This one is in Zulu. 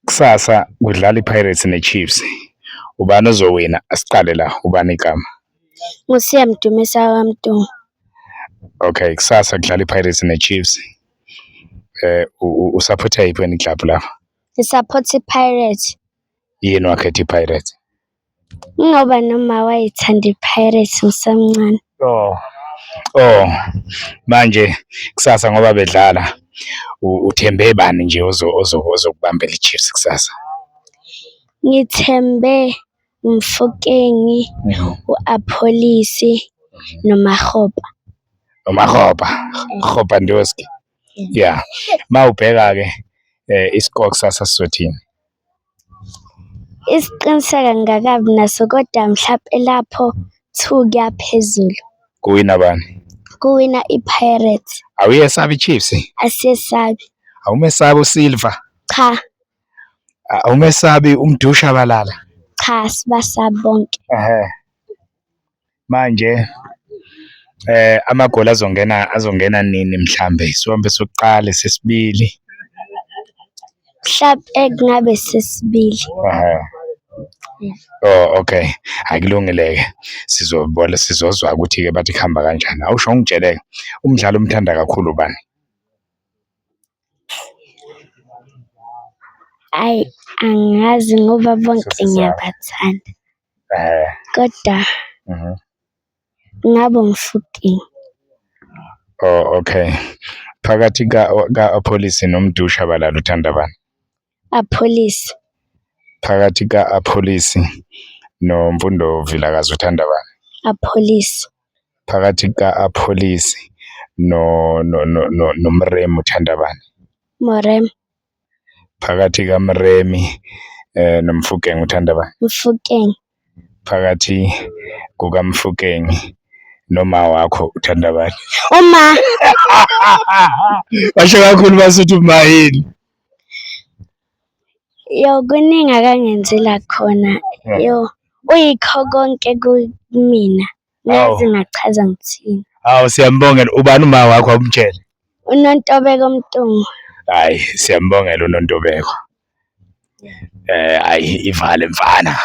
Kusasa kudlala iPirates neChiefs. Ubani ozowina? Asiqale la, ubani igama? NguSiya Mdumisa kaMtungwa. Okay, kusasa kudlala iPirates neChiefs. Usupporta yiphi wena iclub lapha? Ngi-support i-Pirates. Yini wakhetha iPirates? Ngoba noma wayethanda i-Pirates ngisamncane. Oh. Oh. Manje kusasa ngoba bedlala uthembe bani nje ozokubambela iChiefs kusasa? Ngithembe uMofokeng, u-Appollis noMakgopa. NoMakgopa, Khopandoski. Yeah. Mawubheka ke iscore kusasa sizothini? Isiqiniseko angikakabi naso kodwa mhlampe lapho 2 kuya phezulu. Kuwina bani? Kuwina i-Pirates. Awuyesabi iChiefs? Asiyesabi. Awumesabi uSilva? Cha. Awumesabi uMdu Shabalala? Cha, sibasabi bonke. Ehhe. Manje amagoli azongena nini mhlambe? Isiwombe sokuqala, sesibili? Mhlampe kungabe sesibili. Ehhe. Oh, okay. Akulungile-ke. Sizobona, sizozwa ukuthi-ke bathi kuhamba kanjani. Awusho ungitshele-ke, umdlalo omthanda kakhulu ubani? Ayi, angazi ngoba bonke ngiyabathanda. Kodwa ngabe uMofokeng. Oh, okay. Phakathi ka-Appollis noMdu Shabalala uthanda bani? Appollis. Phakathi ka-Appollis noMfundo Vilakazi uthanda bani? Appollis. Phakathi ka-Appollis no no no no noMremi uthanda bani? Moremi. Phakathi kaMremi noMofokeng uthanda bani? Mofokeng. Phakathi kukaMofokeng noma wakho uthanda bani? Uma. Basho kakhulu basuthi uma yini? Yo, kuningi akangenzela khona. Yo, uyikho konke kumina. Ngazi ngachaza ngithini. Hawu, siyambongela. Ubani uma wakho, awumtshele? UNontobeko Mtungwa. Hayi, siyambongela uNontobeko. Hayi, ivale mfana.